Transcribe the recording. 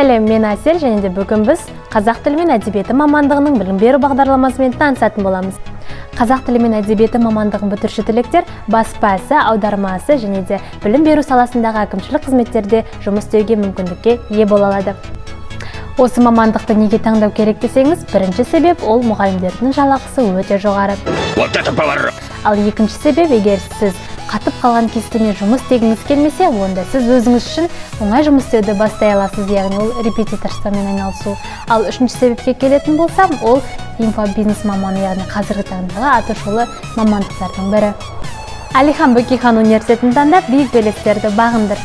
Сәлем, мен Әсел, және де бүгін біз қазақ тілі мен әдебиеті мамандығының білім беру бағдарламасымен танысатын боламыз. Қазақ тілі мен әдебиеті мамандығын бітіруші түлектер баспа ісі, аударма ісі және де білім беру саласындағы әкімшілік қызметтерде жұмыс істеуге мүмкіндікке ие бола алады. Осы мамандықты неге таңдау керек десеңіз, бірінші себеп ол мұғалімдердің жалақысы өте жоғары. Вот это поворот! Ал екінші себеп, егер сіз қатып қалған кестемен жұмыс істегіңіз келмесе, онда сіз өзіңіз үшін оңай жұмыс істеуді бастай аласыз, яғни ол репетиторствомен айналысу. Ал үшінші себепке келетін болсам, ол инфобизнес маманы, яғни қазіргі таңдағы атышулы мамандықтардың бірі. Әлихан Бөкейхан университетін таңдап, биік белестерді бағындыр.